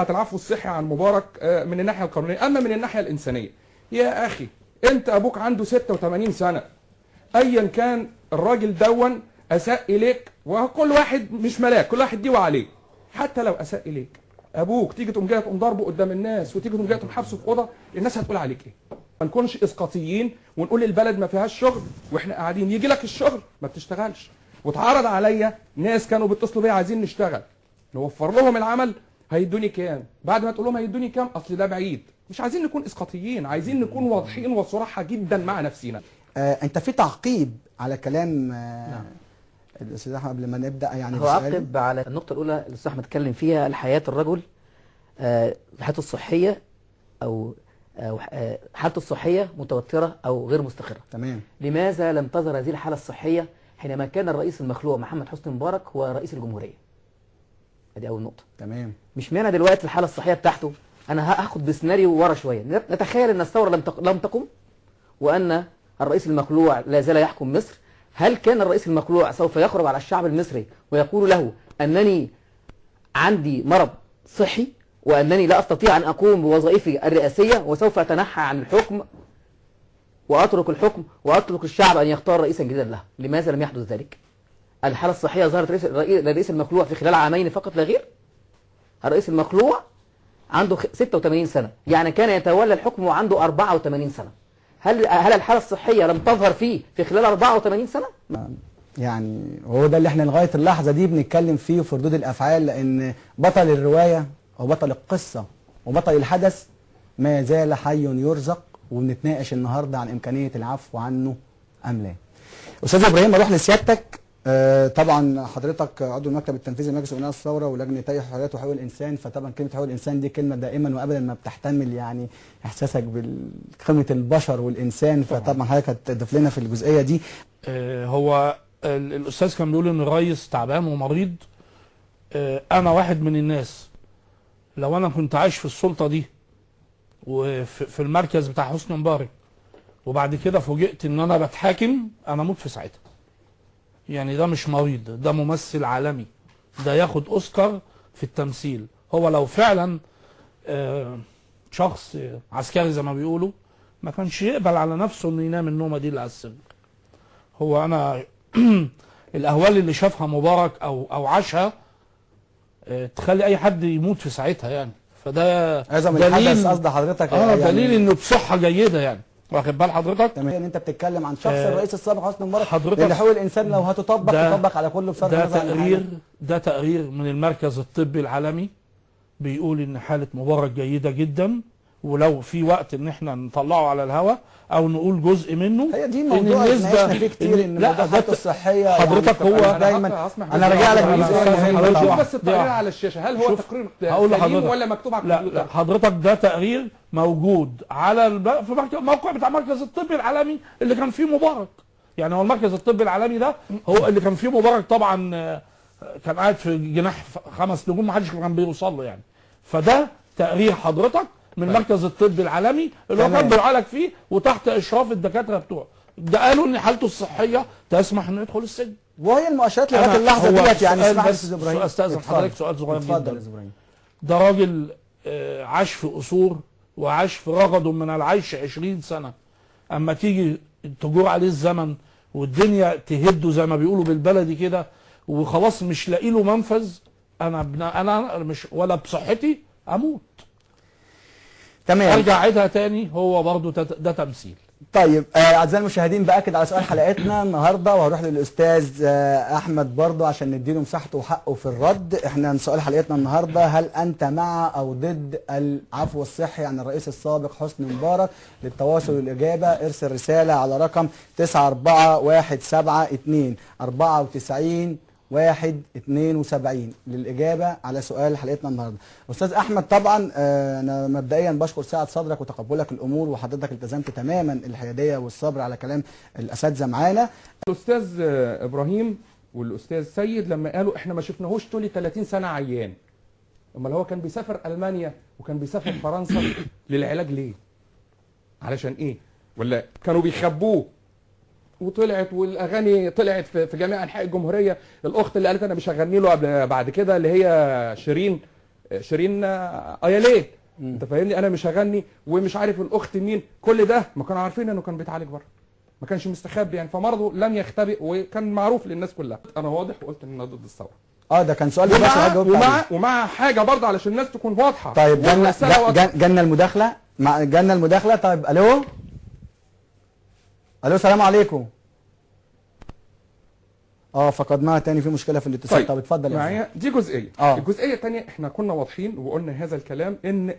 العفو الصحي عن مبارك من الناحية القانونية. اما من الناحية الانسانية يا اخي، انت ابوك عنده 86 سنة، ايا كان الراجل دون اساء اليك، وكل واحد مش ملاك، كل واحد دي عليه، حتى لو اساء اليك ابوك تيجي تقوم جاي تقوم ضربه قدام الناس، وتيجي تقوم جاي تقوم حابسه في اوضة، الناس هتقول عليك ايه؟ ما نكونش اسقاطيين ونقول البلد ما فيهاش شغل واحنا قاعدين يجي لك الشغل ما بتشتغلش. واتعرض عليا ناس كانوا بيتصلوا بيا عايزين نشتغل، نوفر لهم العمل، هيدوني كام؟ بعد ما تقول لهم هيدوني كام، اصل ده بعيد. مش عايزين نكون اسقاطيين، عايزين نكون واضحين وصراحة جدا مع نفسينا. انت في تعقيب على كلام نعم. الاستاذ احمد قبل ما نبدا يعني هو عقب على النقطة الاولى اللي الاستاذ احمد اتكلم فيها، الحياة الرجل حالته الصحية او حالته الصحية متوترة او غير مستقره. تمام. لماذا لم تظهر هذه الحالة الصحية حينما كان الرئيس المخلوع محمد حسني مبارك هو رئيس الجمهورية؟ ادي اول نقطة. تمام. مش معنى دلوقتي الحالة الصحية بتاعته، انا هاخد بسيناريو ورا شوية، نتخيل ان الثورة لم تقم وان الرئيس المخلوع لا زال يحكم مصر. هل كان الرئيس المخلوع سوف يخرج على الشعب المصري ويقول له انني عندي مرض صحي وانني لا استطيع ان اقوم بوظائفي الرئاسية وسوف اتنحى عن الحكم واترك الحكم واترك الشعب ان يختار رئيسا جديدا له؟ لماذا لم يحدث ذلك؟ الحالة الصحية ظهرت للرئيس المخلوع في خلال عامين فقط لا غير. الرئيس المخلوع عنده 86 سنة، يعني كان يتولى الحكم وعنده 84 سنة. هل الحالة الصحية لم تظهر فيه في خلال 84 سنة؟ يعني هو ده اللي احنا لغاية اللحظة دي بنتكلم فيه في ردود الأفعال، لأن بطل الرواية أو بطل القصة وبطل الحدث ما زال حي يرزق، وبنتناقش النهاردة عن إمكانية العفو عنه أم لا. أستاذ إبراهيم أروح لسيادتك. طبعا حضرتك عضو المكتب التنفيذي لمجلس امناء الثورة ولجنه حريات وحقوق الانسان، فطبعا كلمة حقوق الانسان دي كلمة دائما وابدا ما بتحتمل يعني احساسك بقيمة البشر والانسان، فطبعا حضرتك هتضيف لنا في الجزئية دي. هو الاستاذ كان بيقول ان الرئيس تعبان ومريض. انا واحد من الناس لو انا كنت عايش في السلطة دي وفي المركز بتاع حسني مبارك وبعد كده فوجئت ان انا بتحاكم، انا اموت في ساعتها. يعني ده مش مريض، ده ممثل عالمي، ده ياخد اوسكار في التمثيل. هو لو فعلا شخص عسكري زي ما بيقولوا ما كانش يقبل على نفسه انه ينام النومة دي اللي على السرير. هو انا الاهوال اللي شافها مبارك او عاشها تخلي اي حد يموت في ساعتها يعني. فده دليل، قصد حضرتك يعني دليل انه بصحة جيدة يعني. واخد بال حضرتك؟ تمام. ان انت بتتكلم عن شخص الرئيس السابق حسني مبارك، حضرتك لان حقوق الانسان لو هتطبق تطبق على كله بصرف النظر عن تقرير. ده تقرير من المركز الطبي العالمي بيقول ان حاله مبارك جيدة جدا، ولو في وقت ان احنا نطلعه على الهواء او نقول جزء منه. هي دي موضوع اتناقشنا فيه كتير، ان موضوع الصحية حضرتك يعني هو دايما انا راجع لك بالجزئيه المهمة. شوف بس التقرير على الشاشة، هل هو تقرير سليم ولا مكتوب على الكمبيوتر؟ لا حضرتك ده تقرير موجود على في الموقع بتاع المركز الطبي العالمي اللي كان فيه مبارك. يعني هو المركز الطبي العالمي ده هو اللي كان فيه مبارك، طبعا كان قاعد في جناح 5 نجوم ما حدش كان بيوصل له يعني. فده تقرير حضرتك من المركز الطبي العالمي اللي هو كان بيعالج فيه وتحت اشراف الدكاترة بتوعه. ده قالوا ان حالته الصحية تسمح انه يدخل السجن، وهي المؤشرات لغاية اللحظة ديت. يعني اسمح لي استاذ ابراهيم، استاذن حضرتك سؤال صغير جدا. اتفضل يا استاذ ابراهيم. ده راجل عاش في قصور وعاش في رغد من العيش 20 سنة، اما تيجي تجور عليه الزمن والدنيا تهده زي ما بيقولوا بالبلدي كده وخلاص مش لاقي له منفذ، انا مش ولا بصحتي اموت. تمام. ارجع عيدها تاني، هو برضو ده تمثيل. طيب اعزائي المشاهدين، باكد على سؤال حلقتنا النهارده، وهروح للاستاذ احمد برضو عشان نديله مساحته وحقه في الرد. احنا سؤال حلقتنا النهارده: هل انت مع او ضد العفو الصحي عن الرئيس السابق حسني مبارك؟ للتواصل والاجابة ارسل رسالة على رقم 94172 94 172 للإجابة على سؤال حلقتنا النهارده. أستاذ أحمد، طبعا أنا مبدئيا بشكر سعة صدرك وتقبلك الأمور، وحضرتك التزمت تماما الحيادية والصبر على كلام الأساتذة معانا. الأستاذ إبراهيم والأستاذ سيد لما قالوا إحنا ما شفناهوش طول 30 سنة عيان، أمال هو كان بيسافر ألمانيا وكان بيسافر فرنسا للعلاج ليه؟ علشان إيه؟ ولا كانوا بيخبوه؟ وطلعت والاغاني طلعت في جميع انحاء الجمهورية. الاخت اللي قالت انا مش هغني له قبل بعد كده اللي هي شيرين، شيرين ايالين، انت فاهمني، انا مش هغني ومش عارف الاخت مين، كل ده ما كانوا عارفين انه كان بيتعالج بره، ما كانش مستخبي يعني، فمرضه لم يختبئ وكان معروف للناس كلها. انا واضح وقلت ان انا ضد الثورة. ده كان سؤال مباشر. ومع حاجة برضه علشان الناس تكون واضحة. طيب جالنا المداخلة، جالنا المداخلة. طيب الو الو، السلام عليكم. فقدناها تاني، في مشكلة في الاتصال. طيب اتفضل يا معايا. دي جزئية. الجزئية الثانية، احنا كنا واضحين وقلنا هذا الكلام ان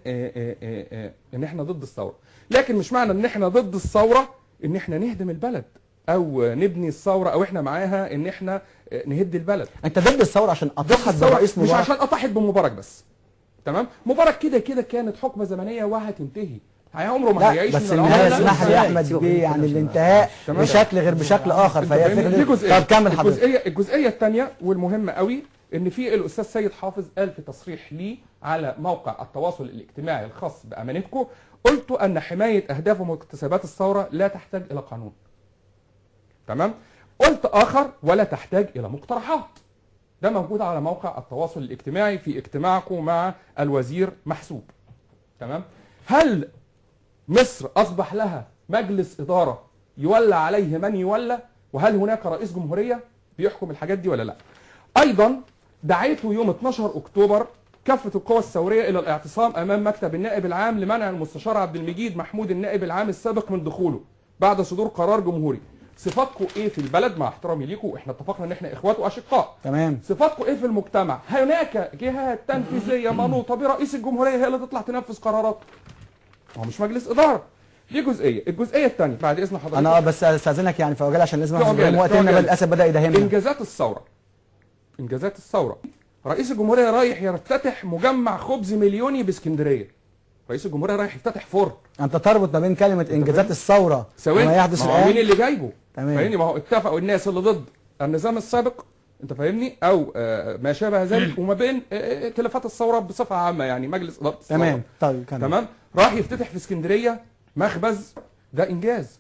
ان احنا ضد الثورة، لكن مش معنى ان احنا ضد الثورة ان احنا نهدم البلد او نبني الثورة او احنا معاها ان احنا نهد البلد. انت ضد الثورة عشان اطاحت بالرئيس مبارك، مش عشان اطاحت بمبارك بس. تمام، مبارك كده كده كانت حقبة زمنية وهتنتهي، عمره ما هيعيش. بس النهاية اسمح لي يا احمد بيه، يعني الانتهاء بشكل غير بشكل اخر، فهي فكرة. طب كمل حضرتك. الجزئية الثانية والمهمه قوي، ان في الاستاذ سيد حافظ قال في تصريح لي على موقع التواصل الاجتماعي الخاص بامانتكم، قلت ان حماية اهداف ومكتسبات الثورة لا تحتاج الى قانون. تمام؟ قلت اخر ولا تحتاج الى مقترحات. ده موجود على موقع التواصل الاجتماعي في اجتماعكم مع الوزير محسوب. تمام؟ هل مصر أصبح لها مجلس إدارة يولى عليه من يولى؟ وهل هناك رئيس جمهورية بيحكم الحاجات دي ولا لا؟ أيضا دعيته يوم 12 أكتوبر كافة القوى الثورية إلى الاعتصام أمام مكتب النائب العام لمنع المستشار عبد المجيد محمود النائب العام السابق من دخوله بعد صدور قرار جمهوري. صفاتكم إيه في البلد؟ مع احترامي ليكم، إحنا اتفقنا إن إحنا إخوات وأشقاء. تمام. صفاتكم إيه في المجتمع؟ هناك جهات تنفيذية منوطة برئيس الجمهورية هي اللي تطلع تنفذ قرارات. هو مش مجلس إدارة. دي جزئية. الجزئية الثانية بعد إذن حضرتك، أنا بس أستأذنك يعني في عجالة عشان لازم وقتنا للأسف بدأ يداهمنا. إنجازات الثورة، إنجازات الثورة، رئيس الجمهورية رايح يفتتح مجمع خبز مليوني باسكندرية. رئيس الجمهورية رايح يفتتح فرن. أنت تربط ما بين كلمة إنجازات الثورة وما يحدث الآن. مين اللي جايبه؟ تمام. فاهمني؟ ما هو اتفقوا الناس اللي ضد النظام السابق، أنت فاهمني، أو ما شابه ذلك، وما بين ائتلافات الثورة بصفة عامة، يعني مجلس إدارة الثورة. تمام. طيب تمام. راح يفتتح في اسكندرية مخبز، ده إنجاز.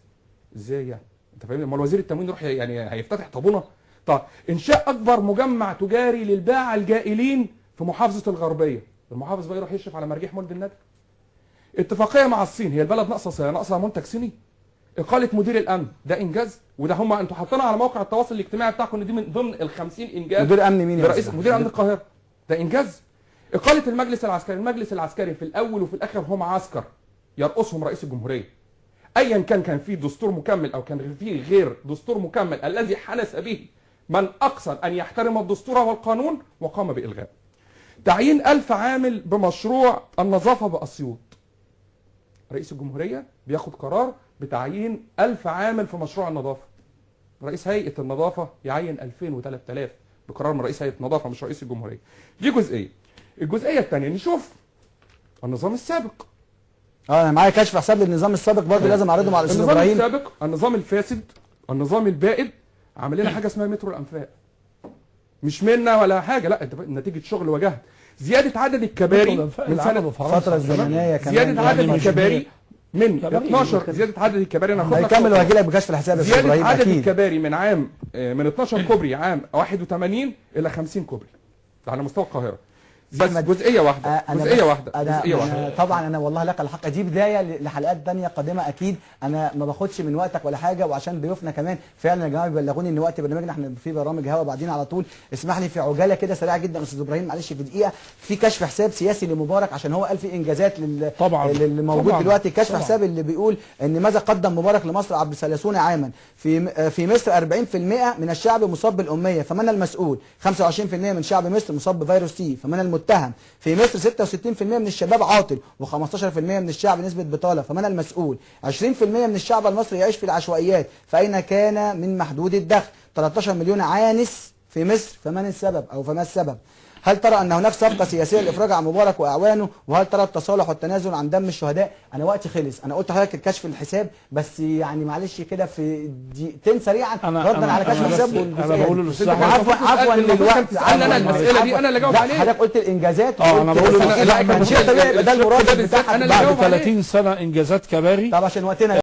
إزاي يعني؟ أنت فاهمني؟ أمال وزير التموين يروح يعني هيفتتح طابونة؟ طيب إنشاء أكبر مجمع تجاري للباعة الجائلين في محافظة الغربية، المحافظ بقى يروح يشرف على مرجيح مولد النبي. اتفاقية مع الصين، هي البلد ناقصة منتج صيني. إقالة مدير الأمن، ده إنجاز، وده هم أنتوا حاطينها على موقع التواصل الاجتماعي بتاعكم إن دي من ضمن ال 50 إنجاز. مدير أمن مين يا رئيس؟ مدير أمن القاهرة، ده إنجاز. إقالة المجلس العسكري، المجلس العسكري في الأول وفي الآخر هم عسكر يرقصهم رئيس الجمهورية. أيا كان فيه دستور مكمل أو كان فيه غير دستور مكمل، الذي حنس به من أقصى أن يحترم الدستور والقانون وقام بإلغائه. تعيين 1000 عامل بمشروع النظافة بأسيوط. رئيس الجمهورية بياخد قرار بتعيين 1000 عامل في مشروع النظافة. رئيس هيئة النظافة يعين 2000 و3000 بقرار من رئيس هيئة النظافة مش رئيس الجمهورية. دي جزئية. الجزئية الثانية نشوف النظام السابق. انا معايا كشف حساب للنظام السابق برضه لازم اعرضه مع الاستاذ ابراهيم. النظام السابق، النظام الفاسد، النظام البائد، عامل لنا حاجة اسمها مترو الانفاق. مش منا ولا حاجة، لا نتيجة شغل وجهد. زيادة عدد الكباري من سنة الفترة الزمنية كمان، زيادة عدد الكباري من 12، زيادة عدد الكباري انا هاخد هيكمل وهجي لك بكشف الحساب يا استاذ ابراهيم. زيادة عدد الكباري من عام من 12 كوبري عام 81 الى 50 كوبري، ده على مستوى القاهرة. بس جزئية واحدة، جزئية واحدة، جزئية واحدة. طبعا انا والله لك الحق، دي بداية لحلقات ثانية قادمة اكيد. انا ما باخدش من وقتك ولا حاجة، وعشان ضيوفنا كمان فعلا يا جماعة بيبلغوني ان وقت برنامجنا احنا في برامج هوا بعدين على طول. اسمح لي في عجالة كده سريعة جدا استاذ ابراهيم، معلش في دقيقة، في كشف حساب سياسي لمبارك عشان هو قال في انجازات طبعا اللي موجود دلوقتي. كشف حساب اللي بيقول ان ماذا قدم مبارك لمصر عبر 30 عاما. في مصر 40% من الشعب مصاب بالاميه، فمن المسؤول؟ 25% من شعب مصر مصاب بفيروس سي، فمن المتهم؟ في مصر 66% من الشباب عاطل، و15% من الشعب نسبة بطالة، فمن المسؤول؟ 20% من الشعب المصري يعيش في العشوائيات، فأين كان من محدود الدخل؟ 13 مليون عانس في مصر، فمن السبب أو فما السبب؟ هل ترى أن هناك صفقة سياسية للإفراج عن مبارك وأعوانه؟ وهل ترى التصالح والتنازل عن دم الشهداء؟ أنا وقتي خلص، أنا قلت لحضرتك الكشف الحساب، بس يعني معلش كده في دقيقتين سريعا ردا على كشف الحساب. أنا بقول للأستاذ عفوا للوقت، أنا المسألة دي أنا اللي جاوب عليها. حضرتك قلت الإنجازات، أنا بقول للأستاذ ده المراد بتاعك بعد 30 سنة إنجازات كباري. طب عشان وقتنا.